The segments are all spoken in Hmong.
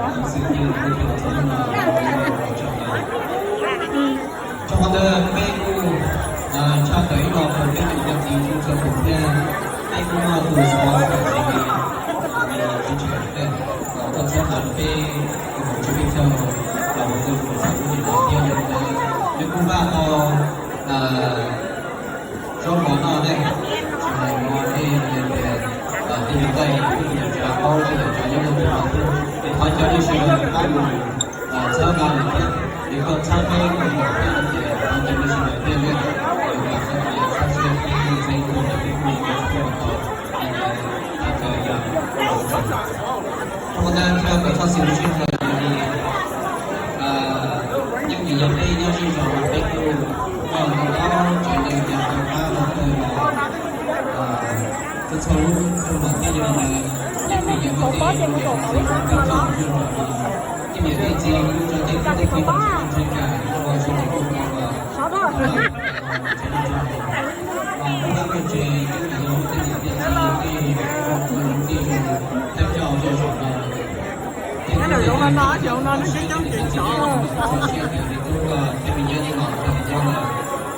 Xws li kuv tau txog no, tsaug ntau. Tsaug ntau, peb kuj tshaj tawm ib los rau peb tus cov txiv tshua txhua tus thiab, peb kuj muaj tus sponsor txiv, tsis tshua tawm, kom tuaj txhawb nqa peb tus hauv tsua peb caug los ua tus sponsor kuj tsis tau thiab. Yog li ntawd, nws kuj npaj tau zaub mov noj ne, tsis hais mov tej, tej nyuag nqaij, tej nyuag tsav qaub, tej nyuag tsav nyob rau ntawm no thiab. Es thov caw nej sawv daws pab mus txhawb nqa lawm thiab, es koj txhawb peb mus thiab no ces thov caw nej sawv daws thiaj li mus txhawb nqa, txhawb siab peb ntxeev tuaj rau peb kuj yuav tau. Thov caw yog ua tsaug ntau thiab kom txhob xis sij hawm li. Yeej vim yog peb nyob zej zos no peb kuj muaj ntau txhua tsav ntau yam rau qab rau kawg los txhua txhua lub rooj los thiab. Yog li ntawd, yeej vim yog peb teb zoo li peb nyob zej zos no, yeej vim peb txiv kuj tso tej tub tej ki los tsis muaj ntsej kam, ua zoo li kuj tau los txhawb nqa tsev neeg zej zos. Lub vaj lub tsev yeej vim yog tej niam tej txiv tej zoo ua lub tij zoo thawj coj zej zos no. Nyob ntawm lub no no, cov no nws coob coob ces cov txhua siab tias li tub thiab me nyab yeej los tag li nyob lawm.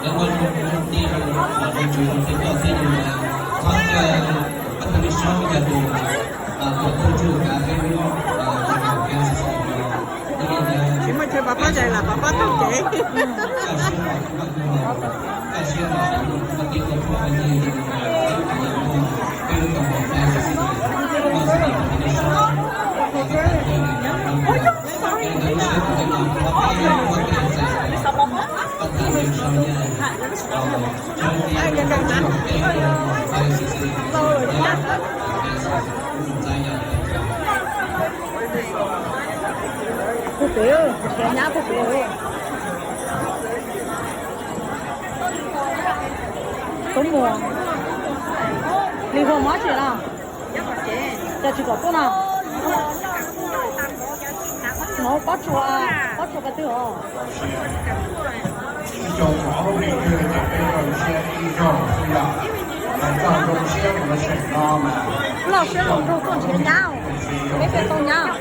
Lawv muaj zoo tij zoo, zoo tswv zoo thawj coj thiab zoo, thov caw pab thawj li sab yog tus tuam thawj tswj kav peb lub zos K C C no. Tsis muaj chaw pab pab cais lam pab pab taug kev. Kaj siab los kuj pab kuj los, kaj siab los kuj pab tib tug phooj ywg li ntawd, peb kuj yeej muaj peb lub koom haum K C C, muaj xwb tus thawj li sab, tus thawj li sab, yog li ntawd lub sij hawm tom ntej no thov peb muab tes txais tos pab thawj li sab yog tshawb tib tug phooj ywg peb lub koom haum K C C, kuj ntxaib yog li ntawd. Puag pem, nyab puag pem. Tub muag, li hua mob tsis los? Cas tsis pom tuaj no? Hmoob pob tsuas, pob tsuas ko twg os? Ib co mov lub npe twg ces peb zoo siab ib zaug xwb yom. Hais txog zoo siab mus lawv seem no mas loj siab zoo nraug tuaj nrhiav nyab, peb thiaj tau nyab.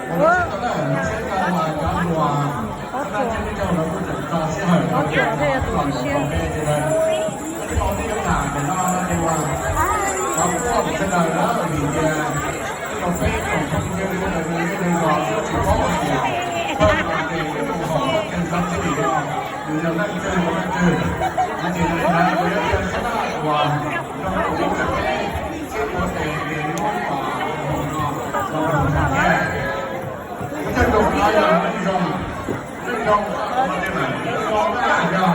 Ua siab tau na, siab tau mas cov hluas, cov neeg thiab peb caug lawv kuj tseem tso sij hawm rau tias los ntawm tau peb ces lawv, lawv tsis tau tib yuav tham ntawm no no ces uas thov kuj sawv daws na vim tias tau peb tsoom phooj ywg sawv daws nws yeej nws los tsis paub hais tias thawj no ces ib tug hom txhab teb txhab txhij no nws yog leej twg ua leej twg no ces yog li ntawd kuv yuav qhia sab laj uas zoo rau peb txhab teb tes li lub no zoo rau thiab. Kuv thawj tus no yog Neej Zoo, Neej Zoo no ces Neej Zoo na yog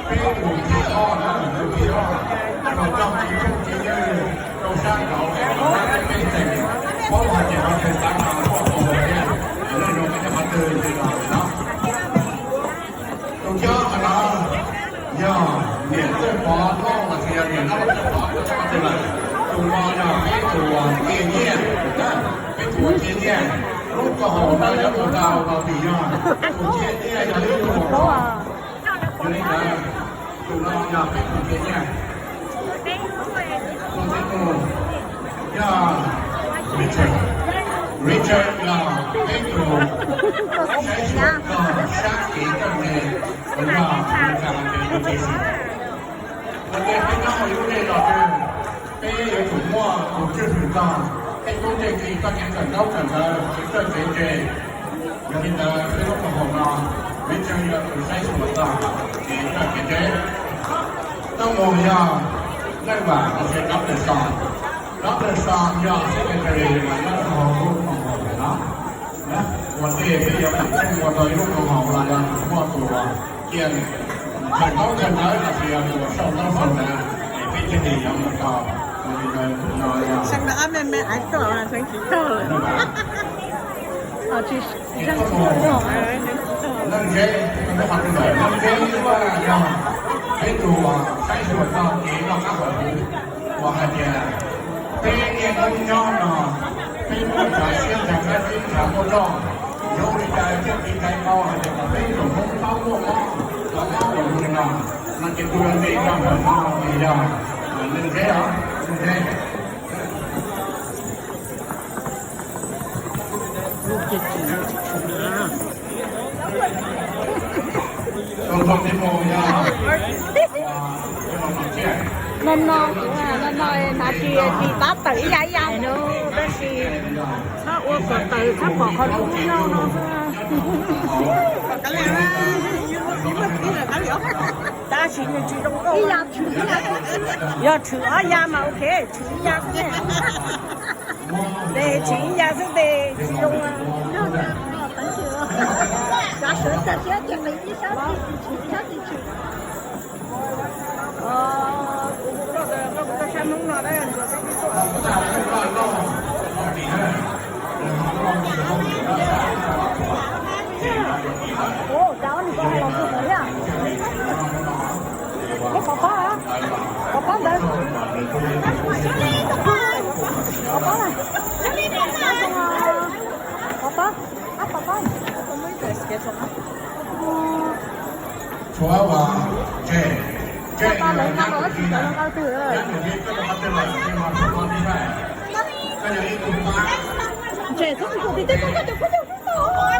peb tus thib ob na, tus thib ob, thaum coj txiv phooj txiv ywg rau sab nraud es los peb peb tseem paub hais tias qhov twg tav no tuaj tau thiab, Neej Zoo peb nyob qhov twg ces los no. Tus thib ob no yog niam Txawj Pov Lauj los sis yog niam Lauj Txawj Pov Txawj Pov Txawj Lawm. Tus no yog peb tus ua cia nyiaj, peb tus ua cia nyiaj. Lub koom haum no yog tus tau los vim yog tus cia nyiaj yog ib tug ua, yog li ntawd tus no yog peb tus cia nyiaj. Tus thib mus yog Richard. Richard yog peb tus saib xyuas txog sab kev coj nqe uas yog Amelikas hais tias logistics. Ua ntej peb nyob hauv ib lub zej zos twg, peb yuav tsum muaj tus tswj hwm txog tej tub tej ki, txoj kev kawm ntaub kawm ntawv, kev txawj kev ntse. Yog li ntawd peb lub koom haum no, Richard yog tus saib xyuas txog kev txawj kev ntse. Thib mus yog Leej Vam los sis Doctor Son. Doctor Son yog secretary uas nyob rau hauv lub koom haum no. Ua ntej peb yuav tsum ua tau ib lub koom haum los yog tsum muaj tus cia kawm ntaub kawm ntawv los sis yog tus sau ntaub sau ntawv es peb thiaj li yuav mus tau. Ua li ntawd no yog Leej Zeb, leej zeb yog peb tus uas saib xyuas txog kev noj qab haus huv uas hais tias peb niaj hnub nyob no, peb muaj ntshav siab ntshav dab tsi ntshav muaj zog, yuav ua li cas thiaj tiv thaiv tau hais tias kom peb tus Hmoob tau muaj mob, tau mob ua li no, no ces kuv yuav ntes rau ntawm no ces yog leej zeb os, leej zeb. Tus thib mus yog no no, no no hnav tsis, tsis tab tawm ib yam ib yam no, tab sis txhob ua kom tawm, txhob pom qhov lub no no xwb. Tab sis nws tsis zoo nkauj, ib yam tshwm ib yam, yog tshwm ob yam mas ok, tshwm ib yam xwb. Ces tshwm ib yam xwb ces tsis zoo. Cov sawv tag siab ces nqis ib sab tsis tshwm, ib sab tsis tshwm. Ua cas ob niag ko hais los mus ntawd thiab? Ua pov pob, pov pob ntawd. Pov pob na. Pov pob, ab pov pob. Tshuav uas, tseg, tseg, nyab tus tij, nyab tus tij koj tus qhov twg lawm, tseg mas tshuav koj tij laug, koj yog ib tug pab. Tseg txhob mus tim tej ko, koj cov koj cov koj.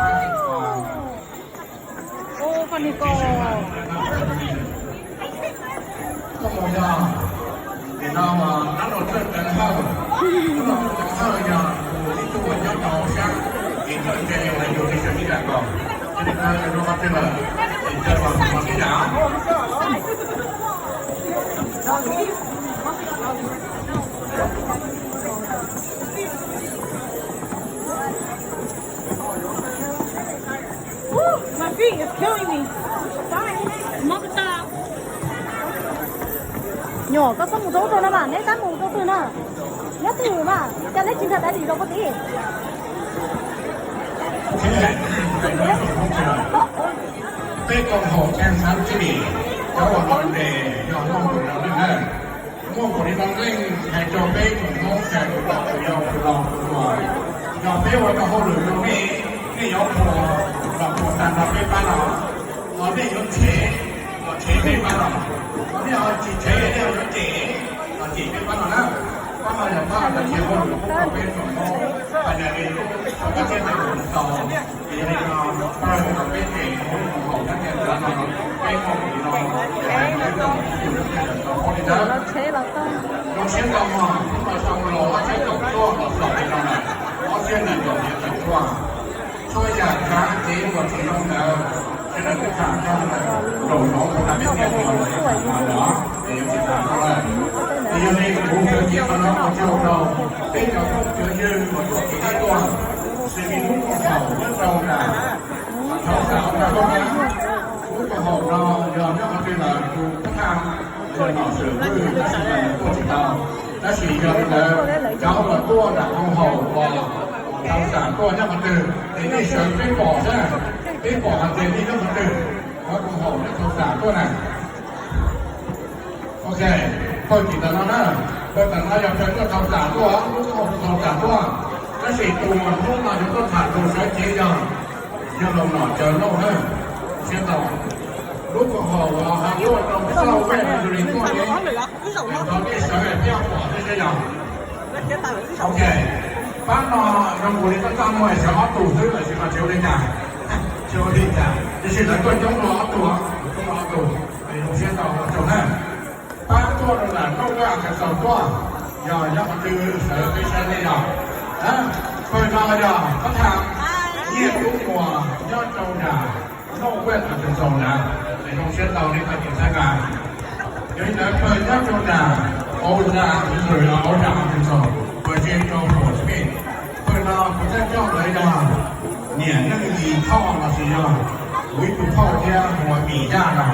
Ua koj niag ko. Koj mus yog, nim no mas dab laug Tswj Teev Hawj, dab laug Tswj Teev Hawj yog tus ib tug uas nyob rau hauv sab kev coj nqe uas yus tis sawv ib yam nkaus, yog li ntawd yus rau qhov twg lawm, ces caw los mus ib yam. Nyuam, koj txhob mus rau ub rau no mas, neb tab mus rau twg na? Nyob twg mas, cas neb tsis nrog Daiv Lis los puag tid? Peb koom haum Kansas City, cov uas los ntes yog muaj nkaus li no leej na. Muaj nkaus li no leej hais rau peb tus Hmoob, hais rau tus yau tus laus tus hluas, yog peb ua tau hauj lwm rau nej, nej yuav qhuas los qhuas tag nrho peb pab no, ho nej yuav tshev los tshev peb pab no, nej ho tsis tshev nej ho yuav cem los cem peb pab no na. Pab no yog pab uas cia hauj lwm pub rau peb tsoom Hmoob hais tias li, tau kab teb hais lus tau. Ces yog li no, pab kom peb ces ua koom haum nyob ntawm no, peb koom li no, ces hais peb koom tus nyob ntawm tau paub li ntawd. Zoo siab ntau mog, hnub no sau los ob txhiab kaum tuaj los xaus li no lawm, ob txhiab nees nkaum yog tawm tuaj. Txhua yam kav kev uas tsis zoo ntawd, sawv daws twb tham tag lawm, nraum zoov tus na peb thiaj li los tham lawm os, ces yuav tsis tham no lawm. Ces yog li kuv sawv cev qhov no ua tsaug rau peb cov phooj cov ywg uas tuaj kev dab tuaj, xws li lub koom haum nyob rau nram Thauj Xam Vaj Looj na. Lub koom haum no yog nyob qhov twg lawm kuv pab tham, yog nom swm vwj tab sis mas nws tuaj tsis tau. Tab sis yog li ntawd cov uas tuaj nram koom haum uas Thauj Xam tuaj nyob qhov twg ces nej sawv peb pom xwb, peb pom hais tias nej nyob qhov twg, cov koom haum nyob Thauj Xam tuaj na. Ok, pawg tim ntawm no na. Pawg tam no yog pawg tuaj tau tam tuaj, lub koom haum tau tam tuaj, tab sis tus uas hnub no yuav tuaj tham tus sawv cev yog, yog Loos Nom Caws Lauj na, siab ntau. Lub koom haum uas ho tuaj rau South West Missouri tuaj ne, thov nej sawv thiab pom thiab seb yog. Ok, pab no zoo nkaus li koj txaj muag xyov ob tug xwb lawm, tsis paub tshuav li cas, tsis ua li cas, tiam sis lawv tuaj coob dua ob tug, coob dua ob tug, zoo siab ntau ua tsaug na. Pab tuaj rau nram Northwest Arkansas tuaj, yog nyob qhov twg sawv peb saib nej yog. Pawg no yog pab tham Nyiaj Tub Muas nyob rau nram Northwest Arkansas na, es zoo siab ntau nej tau tus txhab na. Yog li ntawd pawg nyob rau nram Ozark, Missouri, Ozark, Arkansas, pawg tseg rau Fort Smith. Pawg no kuv txhaj coj ntawd yog niam Neej Yis Thoj los sis yog kuv ib tug phauj thiab hu ua Mim Yaj no.